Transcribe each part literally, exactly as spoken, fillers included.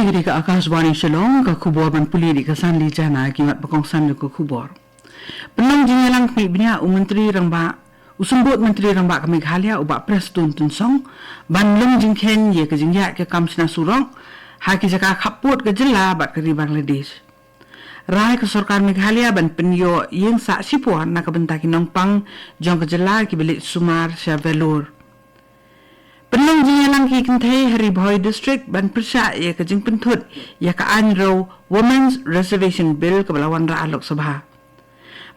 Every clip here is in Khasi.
Kane ka Akashvani Shillong, ka khubor ban pule da ka Sanli Jana, ki mat ba kongsan jong ka khubor. Pynlong jingïalang khmih bniah u Myntri Rangbah, u Symbud Myntri Rangbah ka Meghalaya, u Bah Prestone Tynsong, ban lum jingkheiñ ïa ka jingïaid ka kam shna surok ha ki jaka khappud ka jylla bad ka ri Bangladesh. Rai ka sorkar Meghalaya ban pynïoh ïing sah shipor na ka bynta ki nongpang jong ka jylla kiba leit sumar sha Vellore. Pynlong jingïalang ki kynthei ha Ri Bhoi District ban pyrshah ïa ka jingpynthut ïa ka aiñ rew Women's Reservation Bill kaba la wanrah ha Lok Sabha.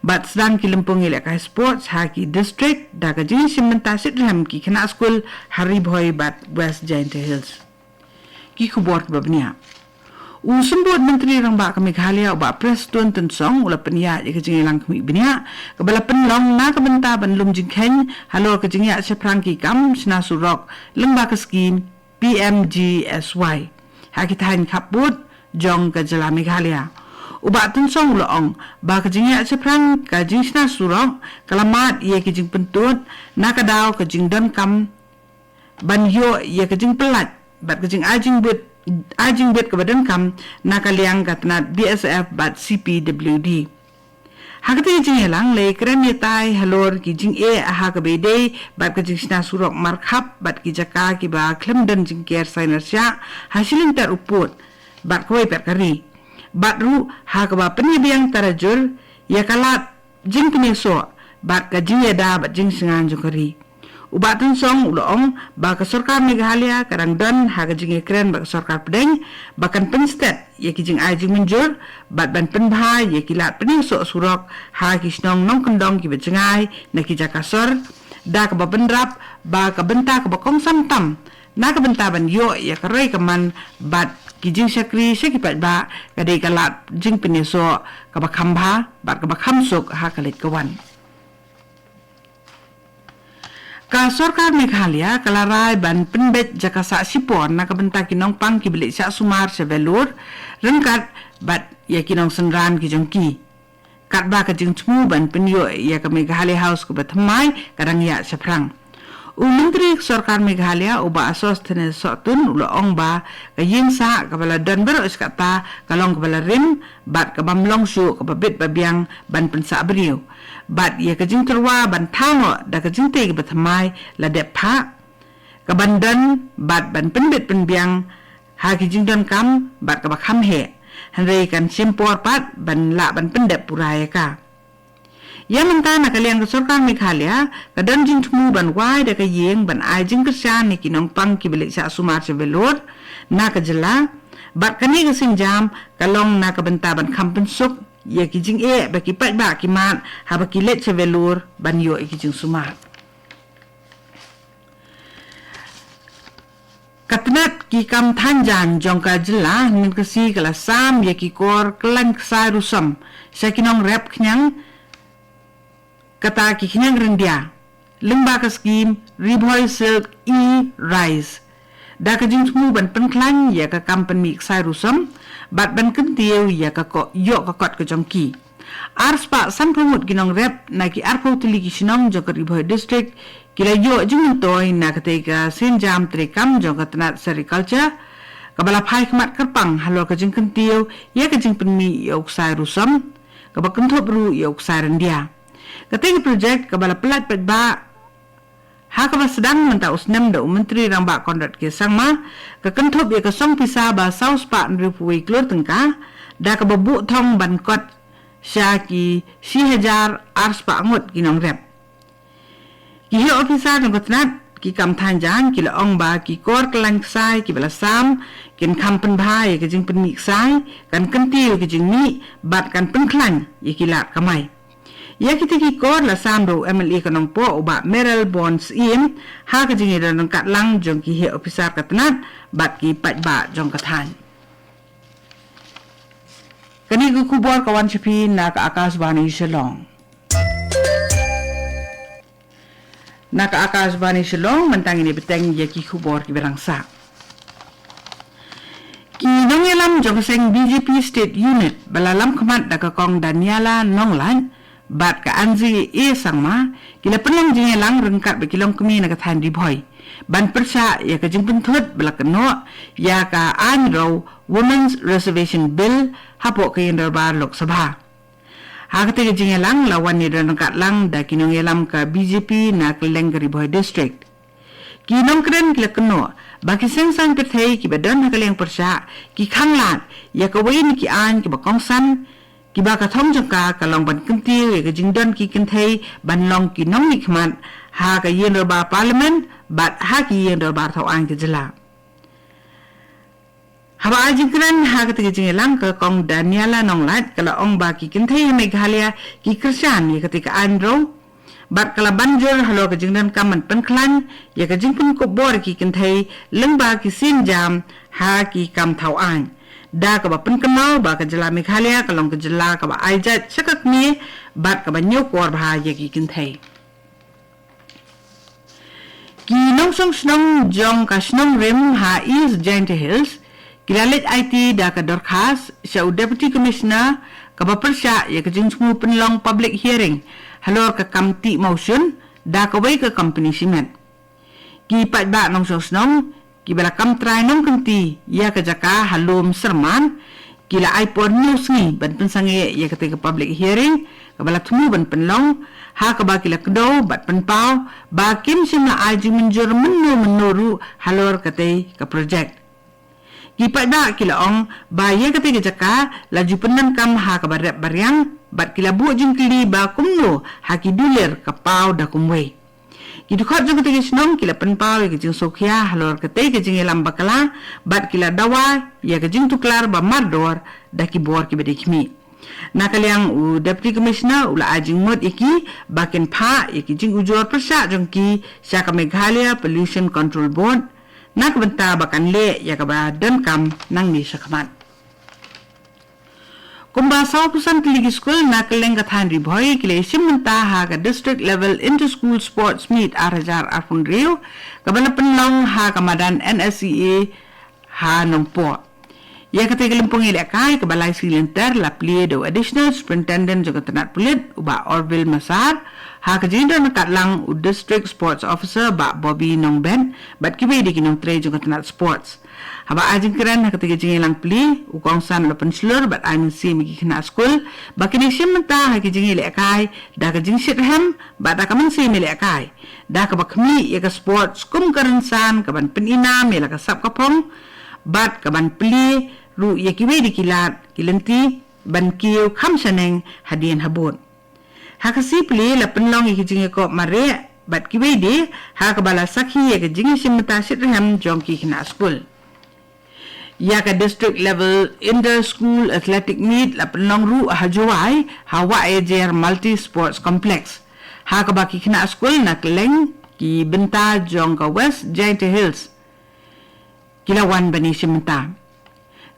Bad sdang ki lympung ïalehkai sports ha ki district da ka jingïashim bynta shitrhem ki khynnah skul ha Ri Bhoi bad West Jaintia Hills. Ki khubor kiba bniah. U Symbud Myntri Rangbah ka Meghalaya u Bah Prestone Tynsong u la pynïaid ïa ka jingïalang khmih bniah kaba la pynlong na ka bynta ban lum jingkheiñ halor ka jingïaid shaphrang ki kam shna surok lyngba ka skim P M G S Y ha ki thaiñ khappud jong ka jylla Meghalaya. U Bah Tynsong u la ong ba ka jingïaid shaphrang ka jingshna surok ka la mad ïa ki jingpynthut na ka daw ka jingdonkam ban ïoh ïa ka jingpyllait bad ka jingai jingbit, ai jingbit kaba donkam na ka liang ka tnat B S F bad C P W D. Ha kata ka jingïalang la ïakren ïatai halor ki jingeh ha kaba ïadei bad ka jingshna surok markhap bad ki jaka kiba khlem don jingker sainar shiah ha shilynter u pud bad kawei pat ka ri. Bad ruh ha kaba pynïabiang tarajur ïa ka lad jingpynïasoh bad ka jingïada bad jingsngain jong ka ri. U Bah Tynsong u la ong ba ka sorkar Meghalaya ka dang don ha ka jingïakren bad ka sorkar pdeng ba kan pynstet ïa ki jingai jingmynjur bad ban pynbha ïa ki lad pynïasoh surok ha ki shnong nongkyndong kiba jngai na ki jaka sor da kaba bynrap ba ka bynta kaba kongsan tam na ka bynta ban ïoh ïa ka roi ka man bad ki jingshakri sha ki paidbah ka dei ka lad jingpynïasoh kaba kham bha bad kaba kham suk ha ka leit ka wan. Ka sorkar Meghalaya ka la rai ban pynbeit jaka sah shipor na ka bynta ki nongpang kiba leit shah sumar sha Vellore ryngkat bad ïa ki nongsynran ki jong ki. Katba ka jingthmu ban pynïoh ïa ka Meghalaya House kaba thymmai ka dang ïaid shaphrang. U Myntri ka sorkar Meghalaya u Bah Sosthenes Sohtun u la ong ba ka ïing sah kaba la don baroh shi katta ka long kaba la rim bad kaba ym long shuh kaba bit ba biang ban pynsah briew. Bad ïa ka jingtyrwa ban thaw noh da ka jingtei kaba thymmai la dep phah ka ban don bad ban pynbit pynbiang ha ki jingdonkam bad kaba kham heh. Hynrei kan shim por pat ban lah ban pyndep pura ïa ka. Ïa mynta na ka liang ka sorkar Meghalaya ka don jingthmu ban wai da ka ïing ban ai jingkyrshan ïa ki nongpang kiba leit shah sumar sha Vellore na ka jylla bad kane ka sienjam ka long na ka bynta ban kham pynsuk ïa ki jingeh ba ki paidbah ki mad haba ki leit sha Vellore ban ïoh ïa ki jingsumar. Ka tnat ki kam thaiñ jaiñ jong ka jylla mynta ka sngi ka la sam ïa ki kor kyllain ksai rusom sha ki nongrep khñiang, kata ki khñiang ryndia, lyngba ka skim Ri Bhoi Silk E-Rise da ka jingthmu ban pynkhlaiñ ïa ka kam pynmih ksai rusom bad ban kyntiew ïa ka ko-, ïoh ka kot ka jong ki. Arspah sanphew ngut ki nongrep na ki arphew tylli ki shnong jong ka Ri Bhoi District ki la ïoh jingmyntoi na katei ka sienjam treikam jong ka tnat Sericulture kaba la phai khmat kyrpang halor ka jingkyntiew ïa ka jingpynmih ïa u ksai rusom kaba kynthup ruh ïa u ksai ryndia. Katei ka projek kaba la pyllait paidbah ha kaba sdang mynta u snem da u Myntri Rangbah Conrad K Sangma ka kynthup ïa ka song pisa ba saw spah hynriewphew wei klur tyngka da kaba buh thong ban kot sha ki shi hajar arspah ngut ki nongrep. Ki heh ophisar jong ka tnat ki kam thaiñ jaiñ ki la ong ba ki kor kyllain ksai kiba la sam kin kham pynbha ïa ka jingpynmih ksai, kan kyntiew ïa ka jingmih bad kan pynkhlaiñ ïa ki lad kamai. Ïa kita ki kor la sam da u M L A ka Nongpoh u Bah Mayralborn Syiem ha ka jingïadon ryngkat lang jong ki heh ophisar ka tnat bad ki paidbah jong ka thaiñ. Kane ka khubor ka wan sha phi na ka Akashvani Shillong. Na ka Akashvani Shillong mynta ngin ïa bteng ïa ki khubor kiba rangsa. Ki nongïalam jong ka seng B J P State Unit ba la lam khmat da ka Kong Daniela Nonglait bad ka Anzi A Sangma, ki la pynlong jingïalang ryngkat bad ki longkmie na ka thaiñ Ri Bhoi ban pyrshah ïa ka jingpynthut ba la kynnoh ïa ka aiñ rew Women's Reservation Bill hapoh ka ïing dorbar Lok Sabha. Ha katei ka jingïalang la wan ïadon ryngkat lang da ki nongïalam ka B J P na kylleng ka Ri Bhoi District. Ki nongkren ki la kynnoh ba ki seng saiñ pyrthei kiba don ha ka liang pyrshah ki khanglad ïa kawei na ki aiñ kiba kongsan, kiba ka thong jong ka ka long ban kyntiew ïa ka jingdon ki kynthei ban long ki nongmihkhmat ha ka ïing dorbar Parliament bad ha ki ïing dorbar thaw aiñ ka jylla. Haba ai jingkren ha katei ka jingïalang, ka Kong Daniela Nonglait ka la ong ba ki kynthei ha Meghalaya ki kyrshan ïa katei ka aiñ rew bad ka la ban jur halor ka jingdonkam ban pynkhlaiñ ïa ka jingpynkup bor ïa ki kynthei lyngba ki sienjam ha ki kam thaw aiñ, da kaba pynkynmaw ba ka jylla Meghalaya ka long ka jylla kaba ai jait sha ka kmie bad kaba ñiewkor bha ïa ki kynthei. Ki nongshong shnong jong ka shnong Rim ha East Jaintia Hills ki la leit aiti da ka dorkhas sha u Deputy Commissioner kaba pyrshah ïa ka jingsngew pynlong public hearing halor ka kam tih mawshun da kawei ka company shimet. Ki paidbah nongshong shnong kiba la kam trai nongkynti ïa ka jaka ha Lum Syrman ki la ai por hynñiew sngi ban pynsangeh ïa katei ka public hearing kaba la thmu ban pynlong, ha kaba ki la kdew bad pynpaw ba kim shym la ai jingmynjur mynno mynno ruh halor katei ka projek. Ki paidbah ki la ong ba ïa katei ka jaka la ju pyndonkam ha kaba rep ba riang bad ki la buh jingkylli ba kumno ha ki dulir ka paw da kumwei. Ki dkhot jong katei ka shnong ki la pynpaw ïa ka jingsngewkhia halor katei ka jingïalam bakla bad ki la dawa ïa ka jingtuklar ba mardor da ki bor kiba dei khmih. Na ka liang u Deputy Commissioner u la ai jingmut ïa ki ba kin phah ïa ki jingujor pyrshah jong ki sha ka Meghalaya Pollution Control Board na ka bynta ba kan leh ïa kaba donkam nangne shakhmat. Kumba saw phew san tylli ki skul na kylleng ka thaiñ Ri Bhoi ki la ïashim bynta ha ka District Level Inter School Sports Meet ar hajar arphew hynriew kaba la pynlong ha ka madan N S C A ha Nongpoh. Ïa katei ka lympung ïalehkai kaba lai sngi lynter la plie da u Additional Superintendent jong ka tnat pulit u Bah Orville Masar, ha ka jingdon ryngkat lang u District Sports Officer Bah Bobby Nongbet bad kiwei de ki nongtrei jong ka tnat sports. Haba ai jingkren ha katei ka jingïalang plie, u kongsan u la pynshlur bad ai mynsiem ïa ki khynnah skul ba kin ïashim bynta ha ki jingïalehkai da ka jingshitrhem bad da ka mynsiem ïalehkai, da kaba khmih ïa ka sports kum ka rynsan kaban pyninam ïa la ka sap ka phong bad kaban plie ruh ïa kiwei de ki lad ki lynti ban kiew kham shaneng hadien habud. Ha ka sngi plie la pynlong ïa ki jingïakop mareh bad kiwei de, ha kaba la sakhi ïa ka jingïashim bynta shitrhem jong ki khynnah skul. Ïa ka District Level Inter School Athletic Meet la pynlong ruh ha Jowai ha Wah Yajer Multi Sports Complex, ha kaba ki khynnah skul na kylleng ki bynta jong ka West Jaintia Hills ki la wan ban ïashim bynta.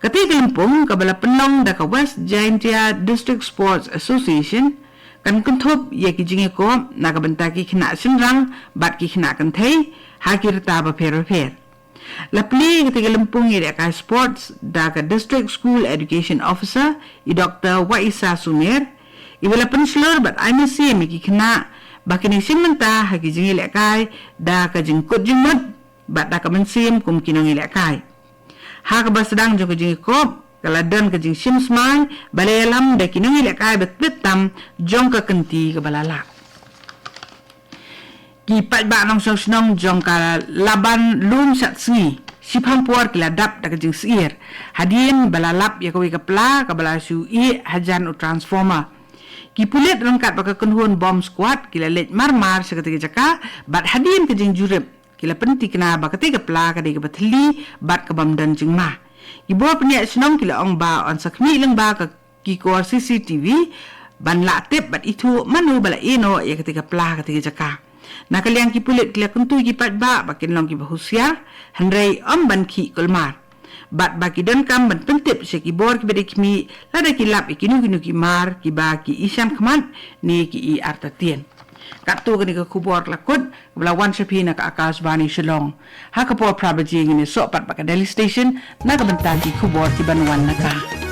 Katei ka lympung kaba la pynlong da ka West Jaintia District Sports Association kan kynthup ïa ki jingïakop na ka bynta ki khynnah shynrang bad ki khynnah kynthei ha ki rta bapher bapher. La plie katei ka lympung ïalehkai sports da ka District School Education Officer i Doktor Waisa Sumer, iba la pynshlur bad ai mynsiem ïa ki khynnah ba kin ïashim bynta ha ki jingïalehkai da ka jingkut jingmut bad da ka mynsiem kum ki nongïalehkai. Ha kaba sdang jong ka jingïakop ka la don ka jingshim smai ba la ïalam da ki nongïalehkai ba tbit tam jong ka kynti kaba la lah. Ki paidbah nongshong shnong jong ka Laban Lum Shatsngi shiphang por ki la dap da ka jingsyier hadien ba la lap ïa kawei ka pla kaba la shu ih hajan u transformer. Ki pulit ryngkat bad ka kynhun bomb squad ki la leit marmar sha katei ka jaka bad hadien ka jingjurip ki la pynthikna ba katei ka pla ka dei kaba thylli bad ka bym don jingma. Ki bor pynïaid shnong ki la ong ba yn sa khmih lyngba ka ki kor C C T V ban lah tip bad ithuh mano ba la ïehnoh ïa katei ka pla katei ka jaka. Na ka liang ki pulit ki la kyntu ïa ki paidbah ba kin long kiba husiar, hynrei ym ban khih kulmar. Bad ba ki donkam ban pyntip sha ki bor kiba dei khmih lada ki lap ïa kino kino ki mar kiba ki i shan khmat ne ki i artatien. Katto katne ka khubor la kut, ba la wan sha phi na ka Akashvani Shillong. Ha ka por phra baje ngin ïasoh pat bad ka Delhi Station na ka bynta ki khubor kiban wan na ka